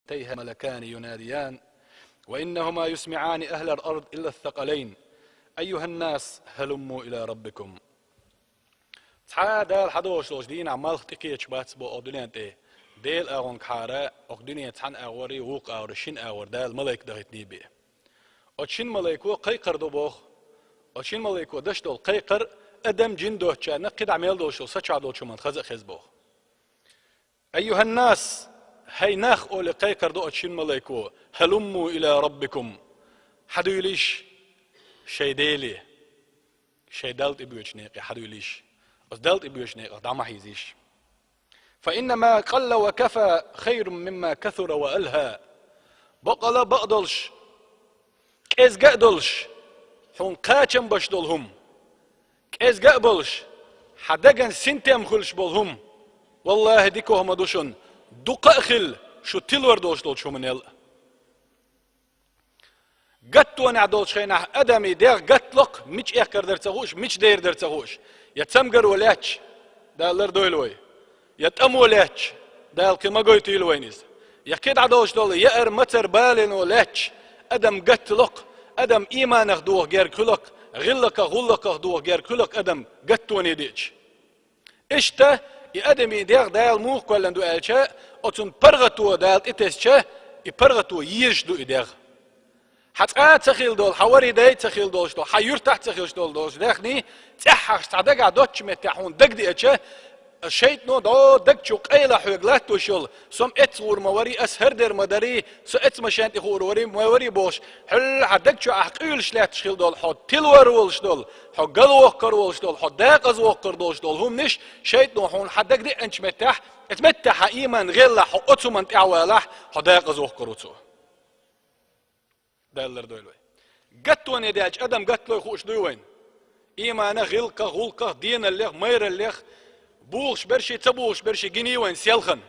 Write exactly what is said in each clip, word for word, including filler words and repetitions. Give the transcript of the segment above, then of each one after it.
تيها ملكان يناديان وإنهما يسمعان أهل الأرض إلا الثقلين أيها الناس هلموا إلى ربكم. Цхьа Дала хьадолуш долчу дийнахь малх тӀекхеташ бац бо оха дуьнен тӀе. Делан агӀонгахьара оха дуьне цхьана агӀорий, вукху агӀорий шина агӀор Дала малайк дахийтний бе. Оцу шина малайко кхайкхар ду боху. Оцу шина малайко даш долу кхайкхар адам, жин доцучарна кхидӀа мел долуш долу сачохь долчу хӀуманна хаза а хеза боху. «Айюханнас», хӀай нах, олий кхайкхар ду оцу шина малайко, «хӀалумму иля раббикум», хьадуьйлийша шайн Деле, шайн Далла тӀебоьдучу некъе хьадуьйлийша, оцу Далла тӀебоьдучу некъах дӀа ма хьийзийша. «Фа инна ма къалла ва кафа хайрун мимма касура ва алха». Бакъала бакъдолуш, кӀезга а долуш, хьуна кхачам баш долу хӀума, кӀезга а болуш, хьан даган синтем хуьлуш болу хӀума, валлахӀи, дика хӀума ду шуна, дукха а хилла, шу тилор долуш долчу хӀуманел а. Гаттонехь долчу хенахь адамийн дегӀ гаттлакх, мича эккхар дара ца хууш, мича дер дара ца хууш, я цамгаро лаьтташ, Дала лардойла вай, я тӀамо лаьтташ, Дала кхин ма гойтийла вайна иза, я кхидӀа долуш долу яар, мацар, балино лаьтташ, адам гаттлакх, адам ийманах духу герга хуьлакх, гӀиллакхах, гӀуллакхах духу герга хуьлакх адам гаттоне деача. Иштта и адамийн дегӀ Дала муха кхоьллина ду аьлча, оцунна паргӀато Дала тӀетесча, и паргӀато езаш ду и дегӀ. Хьан цкъа а ца хилла долу, хьан вари дай а ца хилла долуш долу, хьан юьртахь а ца хилла долу долчу даьхний, цӀеххьаш цхьа дагахь доцчу меттехь хьуна дагадеача, шайтано дӀо даг чу къайла хьоьга латтош йолу, со-м эцна гӀур ма варий, ас хӀара дер ма дарий, со эцна машен тӀе хуур варий, ма варий бохуш, хьуьлла хьан даг чу ахь къуьйлуш лаьтташ хилла долу, хьо тилор волуш долу, хьо галвоккхур волуш долу, хьо декъаза воккхур долуш долу хӀуманаш, шайтано хьуна хьан дагадеанчу меттехь, эцу меттехь хьан ийман гӀеллахь, хьо оцу хӀуманна тӀаьхьавалахь, хьо декъаза воккхур ву цо. Дала лардойла вай. Гаттоне даьлча адам гаттлой хууш дуй вайна? Ийманах, гӀиллакхах, гӀуллакхах, деналлех, майраллех, бухуш берш а, ца бухуш берш а гиний вайна селхана.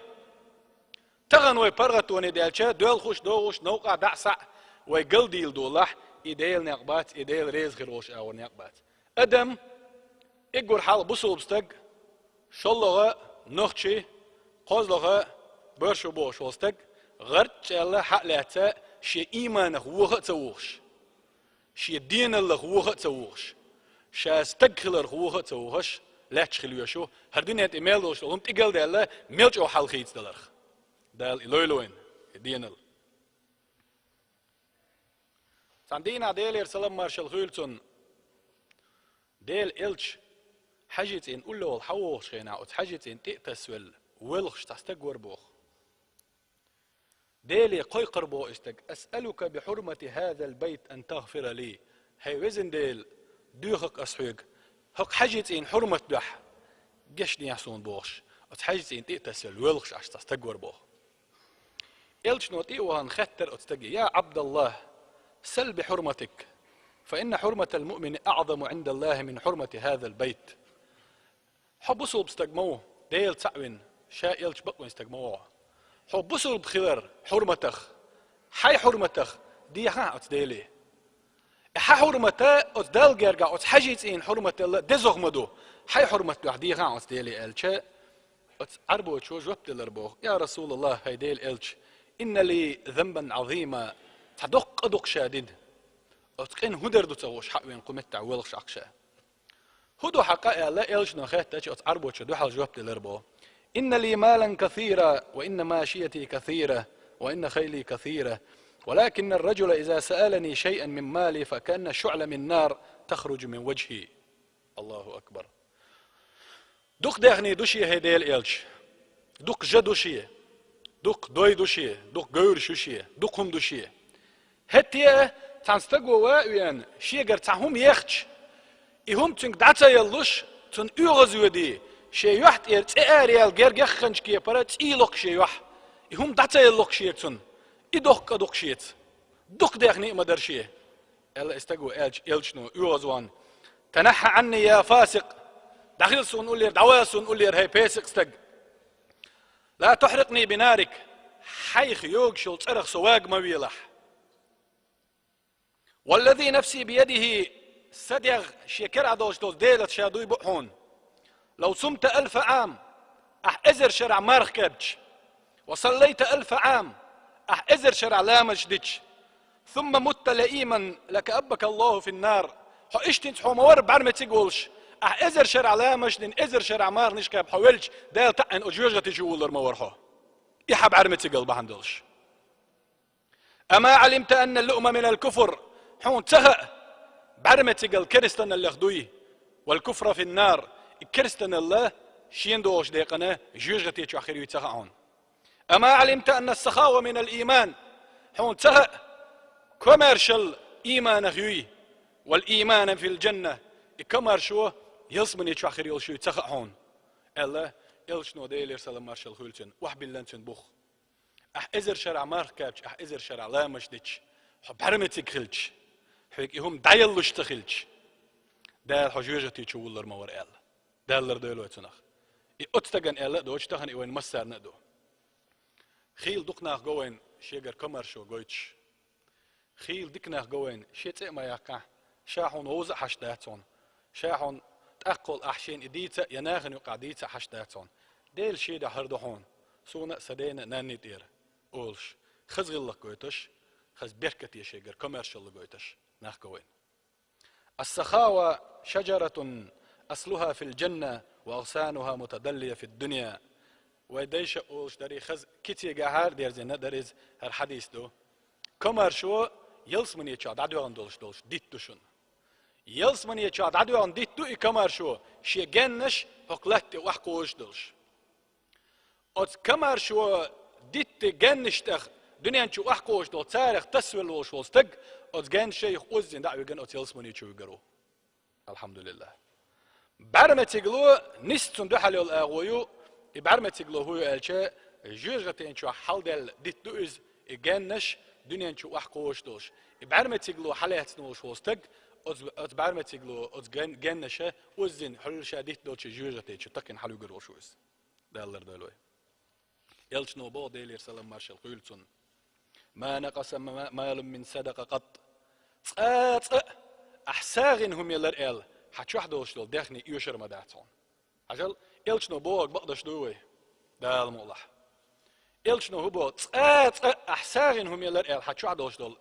Тахана вай паргӀатоне даьлча, доьлхуш, догӀуш, новкъахь дӀа а, схьа а вай галдийла долахь, и Делан некъ бац, и Дела реза хир волуш агӀор некъ бац. Адам, уггар хьалха бусулба стаг, шоллагӀа нохчи, кхозлагӀа боьрша ву бохуш волу стаг, гӀарчӀ аьлла хьа а лаьцна, шен ийманах воха а ца вухуш, шен деналлах воха а ца вухуш, ша стаг хиларх воха а ца вухуш, лаьтташ хила везаш ву, хӀара дуьнен тӀе мел долуш долу хӀума тӀе галдаьлла, мел чӀогӀа хьалха хийцадаларх. Дала и лойла вайна, и денал. Цхьана дийнахь, Делера салам-маршалла хуьйла цунна, Делан элча Хьаьжин цӀийнан уллехула хьан вогӀучу хенахь, оцу Хьаьжин цӀийнан тӀе а тасавелла, воьлхуш цхьа стаг вара боху. Деле кхойкхура боху и стаг: «Асъалука би хьурмати хӀазал байт ан тагӀфира ли». ХӀай везан Дела, доьху-кх ас хьоьга, хӀокху Хьаьжин цӀийнан хьурмат дуьхьа гечдехьа суна бохуш, оцу Хьаьжин цӀийнан тӀе а тасавелла, воьлхуш Ӏаш цхьа стаг вара боху. Элчано тӀе а вахана хаьттира оцу стаге: «Я Ӏабдаллахь, сал би хьурматик, фа инна хьурматал муъмини аӀзаму Ӏиндаллахьи мин хьурмати хӀазал байт». Хьо бусулба стаг ма ву, Дела цхьаъ вина, ша элча бакъвина стаг ма ву хьо. Хьо бусулба хилар хьурматах, хьайн хьурматах дехахьа оцу Деле. И хьан хьурмата оцу Далла гергахь оцу Хьаьжин цӀийнан хьурматал дезагӀа ма ду, хьайн хьурмат дуьхьа дехахьа оцу Деле аьлча, оцу Ӏарбочо жоп делира боху: «Я Расулаллахь, хӀай Делан элча, инна ли занбан Ӏазима, цхьа доккха а ду-кх ша дина». Оцу къинан хӀун дар ду ца хууш хьа а вина кху меттехь воьлхуш Ӏа-кх ша. «ХӀун ду хьан къа?» аьлла, элчано хаьттича, оцу Ӏарбочо дуьхьал жоп делира боху: «Инна ли малан касира, ва инна машияти касира, ва инна хайли касира. Валакинна ар-раджула иза саалани шайъан мин мали, фа каанна шуӀла мин нар тахруджу мин важхи». Аллаху акбар. Дукха даьхний ду шен, хӀай Делан элча. Дукха жа ду шен. Дукха дой ду шен. Дукха говраш ю шен. Дукха хӀума ду шен. ХӀетте а цхьана стаго ван а веана, шегара цхьа хӀума ехча, и хӀума цуьнга дӀа ца яллуш, цунна оьгӀазвоьдий, шен юьхь тӀера цӀе ара яьлла герга яхханчу кепара цӀий ло-кх шен юьхь. И хӀума дӀа ца ялло-кх шега цунна. И доккха а ду-кх шеца. Дукха даьхний а ма дара шен. Аьлла и стаго аьлча, элчано оьгӀазвахна: «Танахьхьа Ӏанни, я фасикъ! ДӀахила суна уллера, дӀавала суна уллера, хӀай песикъ стаг! Ла тухьрикъни би нарик! Хьайх йогуш йолу цӀарах со вага ма велахь! Валлази нафси биядихи, сан дегӀ шен кара долуш долчу Делах ша дуй бу хьуна. Лав сумта алфа Ӏам, ахь эзар шарахь марха кхаьбча, ва саллайта алфа Ӏам, Ахь эзар шарахь ламазаш дича, ثم مت لئيما لكبك الله في النار. Хьо иштта хьо ма вара бӀаьрмециг волуш, ахь эзар шарахь ламазаш дина, эзар шарахь марханаш кхаьбна хьо велча, Дала таӀийна оцу жоьжахати чу вуллур ма вара хьо. И хьан бӀаьрмецигал бахьана долуш. أما علمت أن اللؤم من الكفر. Хьуна ца хаьа, бӀаьрмецигал керстаналлех дуй, والكفر في النار, и керстаналла шена догӀучу декъана жоьжахати чохь хир юй ца хаьа хьуна. أما علمت أن السخاوة من الإيمان. Хьуна ца хаьа, комаьршалла ийманах юй, والإيمان في الجنة, и комаьршо ялсамани чохь хир йолуш юй ца хаьа хьуна, аьлла, элчано, Делера салам маршалла хуьлу цунна, охьабиллина цуьнан бух. Ахь эзар шарахь марха кхаьбча, ахь эзар шарахь ламазаш дича, хьо бӀаьрмециг хилча, хьоьга и хӀума дӀаеллуш ца хилча, Дала хьо жоьжахати чу вуллур ма вара аьлла. Дала лардойла вай цунах. И оцу стагана аьлла а доцуш, тахана и вайн массарна а ду. Хийла дукха нах го вайна шегара комаьршо гойтуш. Хийла дика нах го вайна, шен цӀе а ма яккхахь, ша хьуна вовза а хьашт дац хьуна. Ша хьуна тӀаккха волу ахь шена и дийца а, я нахана юкъахь дийца а хьашт дац хьуна. Дела шен дуьхьа хӀара ду хьуна, суна а, сан дена а, нанна а тӀера, олуш. Хаза гӀиллакх гойтуш, хаза беркате шегара комаьршалла гойтуш нах го вайна. السخاوة شجرة أصلها في الجنة وأغصانها متدلية في الدنيا. Вай дайша а олуш дарий, хаза кицигахьара дерзина дара иза, хӀара хьадис ду. Комаьршо ялсамани чохь дӀадоьгӀна долуш долуш дитт ду шуна. Ялсамани чохь дӀадоьгӀна дитт ду и комаьршо, шен геннаш хӀокху латта тӀе охьакхозуш долуш. Оцу комаьршо дитти геннаш тӀех дуьнен чу охьакхозуш долу, царах тасавелла волуш волу стаг, оцу геннаш шайх оззина дӀа а вигина, оцу ялсамани чу вигар ву. Алхьамдулиллах. БӀаьрмецигало нисса цунна дуьхьал йолу агӀо ю, и бӀаьрмецигало хӀу ю аьлча, жоьжахатин чохь хьалделла дитт ду иза, и геннаш дуьнен чу охьакхозуш долуш. И бӀаьрмецигало хьалаьцна волуш волу стаг, оцу, оцу бӀаьрмецигало, оцу ген-, геннаша оззина хьуьлла ша дитт долчу жоьжахати чу такхина хьалавигар волуш ву иза. Дала лардойла вай. Элчано боху, Делера салам маршалла хуьлу цунна: «ما نقص م-، مال من صدقة قط». Цкъа, цкъа а ахь сагӀина хӀума елара аьлла, хьан чохь долуш долу дехний оьшур ма дац хьуна. Хьажал, элчано бохург бакъдеш дуй вай? Дала мукъ лахь. Элчано хӀу боху: цкъа, цкъа а ахь сагӀина хӀума елара аьлла, хьан чохь долуш долу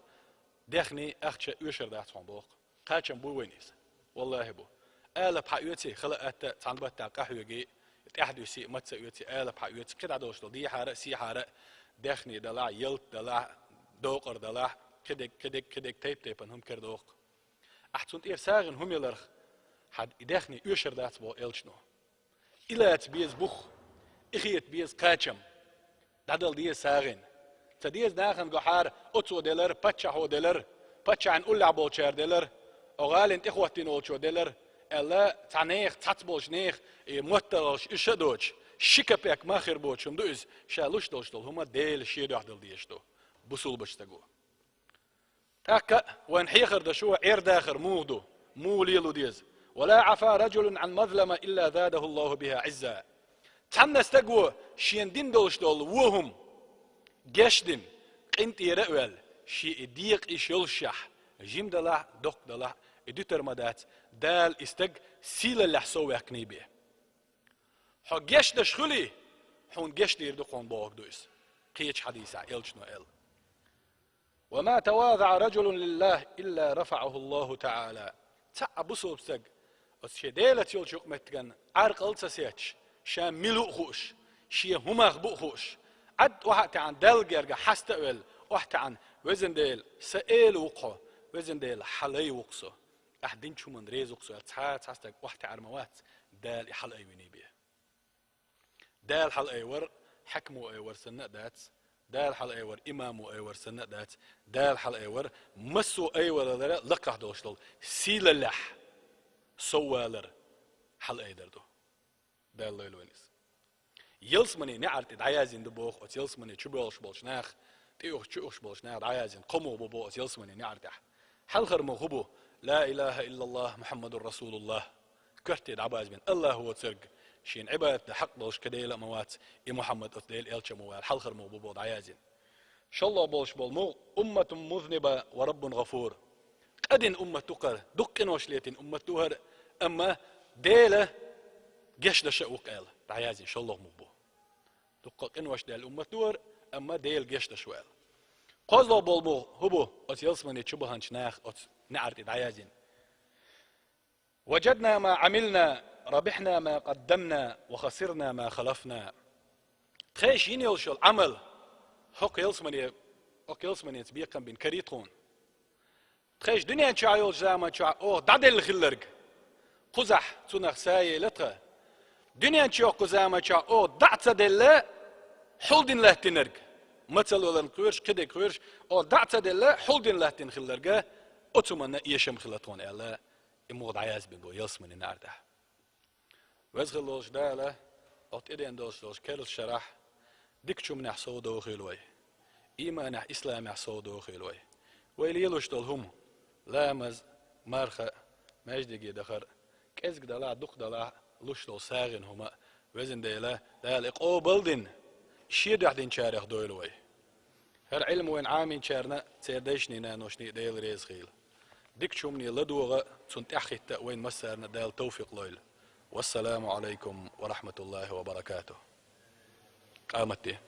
дехний, ахча оьшур дац хьуна боху. Кхачам бу вайна иза. Валлахи бу. Алапа хьаоьций, хала атта цхьана баттахь къахьоьгий, тӀаьхьадуьсий, маца оьций, алапа хьаоьций, кхидӀа долуш долу дехьара а, сехьара а, дехний далахь, ялта далахь, докъар далахь, кхидерг, кхидерг, кхидерг тайп-тайпана хӀума кара доху. Ахь цунна тӀера сагӀина хӀума еларх, хьан и дехний оьшур дац боху элчано. И лаца беза бух, и хета беза кхачам. ДӀадала деза сагӀина. Ца деза нахана гохьара: «Оцо делара, паччахьо делара, паччахьан уллехь болчара делара, о гӀалин тӀехӀоттийна волчо делара», аьлла, цхьа нехан, цхьацца болчу нехан и моттаргӀалш и ша доцуш, ши капек мах хир боцуш хӀума ду иза, ша луш долуш долу хӀума Дела шен дуьхьа дала дезаш ду бусулбачу стаго. ТӀаккха а вайн хьехар дашо, Ӏер-дахар муха ду, муха лело деза? «ولا عفا رجل عن مظلمة إلا زاده الله بها عزا». Цхьанна стаго шена дина долуш долу вон хӀума геч дина, къинтӀера а ваьлла, шен и декъа йиш йолушшехь, жима далахь а, доккха далахь а, и дуьтур ма дац, Дала и стаг сийлаллехь сов ваьккхиний бен. Хьо гечдеш хуьлий, хьуна гечдийр ду кхунна бохург ду иза. Кхечу хьадисехь элчано аьлла: «وما تواضع رجل لله إلا رفعه الله تعالى». Цхьа а бусулба стаг оцу шен Делаца йолчу юкъаметтиган Ӏаркъал а ца сетташ, ша мила ву а хууш, шен хӀумах бу а хууш, Ӏад охьа а таьӀна, Далла герга хьаста а велла, охьа а таьӀна: «Везан Дела, сан эла ву-кх хьо, Везан Дела, хьан лай ву-кх со, ахь динчу хӀуманна реза ву-кх со», — аьлла, цхьа а, цхьа а стаг охьа таьӀар ма вац, Дала и хьалаайвиний бен. Дала хьалаайвар хьаькамо айвар санна а дац, Дала хьалаайвар имамо айвар санна а дац, Дала хьалаайвар массо а айвалара лакхахь долуш долу сийлаллехь соввалар хьалаайдар ду. Дала лойла вайн иза. Ялсамане неӀар тӀе дӀаяздина ду боху оцу ялсамане чу боьлхуш болчу нах, тӀеухуш, чуухуш болчу нах дӀаяздина кхо мугӀ бу боху оцу ялсамане неӀар тӀехь. Хьалхара мугӀ хӀу бу: «لا إله إلا الله محمد رسول الله». Коьрте дӀабазбина АллахӀ воцург, шена Ӏибадат дан хьакъ долуш кхин Дела а ма вац, и Мухьаммад оцу Делан элча а ма ву аьлла, хьалхара мугӀ бу боху дӀаяздина. ШолгӀа болуш болу мугӀ: «أمة مذنبة ورب غفور». Къа дина уммат ду хӀара, дукха къинош летийна уммат ду хӀара, амма Дела гечдеш а ву-кх аьлла, дӀаяздина шолгӀа мугӀ бу. Дукха къинош даьлла уммат ду хӀара, амма Дела гечдеш ву аьлла. КхозлагӀа болу мугӀ хӀун бу оцу ялсамане чу баханчу наха оцу неӀар тӀе дӀаяздина? وجدنا ما عملنا، ربحنا ما قدمنا، وخسرنا ما خلفنا. Тхайша йина йолуш йолу Ӏамал хӀокху ялсамане, хӀокху ялсаманеца бекхам бина карий тхуна. Тхайша дуьнен чохь йолчу заман чохь оха дӀаделла хилларг, кхузахь цунах са а елла тхан. Дуьнен чохь кху заман чохь оха дӀа а ца делла, хьулдина латтинарг, мацалла валарна кхоьруш, кхидерг кхоьруш, оха дӀа а ца делла, хьулдина латтина хилларг, оцу хӀуманна эшам хилла тхуна аьлла, и мугӀ дӀаязбина бу ялсаманин неӀар тӀехь. Веза хилла волчу Дала, оцу тӀеден долуш долчу керла шарахь дикачу хӀуманехь сов дохийла вай. Ийманехь, исламехь сов дохийла вай. Вай лелош долу хӀума, ламаз, марха, маьждиге дахар, кӀезиг далахь, дукха далахь, луш долу сагӀина хӀума, Везан Дела, Дала и къобалдина, Шен дуьхьа динчарех дойла вай. ХӀара Ӏилма вайна Ӏаминчарна, церан дайшний, наношний Дела реза хуьлда. Дикачу хӀумане ладогӀа, цунна тӀаьхьахӀитта вайна массарна Дала тавфикъ лойла. Вассаламу Ӏалайкум ва рахьматуллахӀи ва баракатухӀ. Къамат де.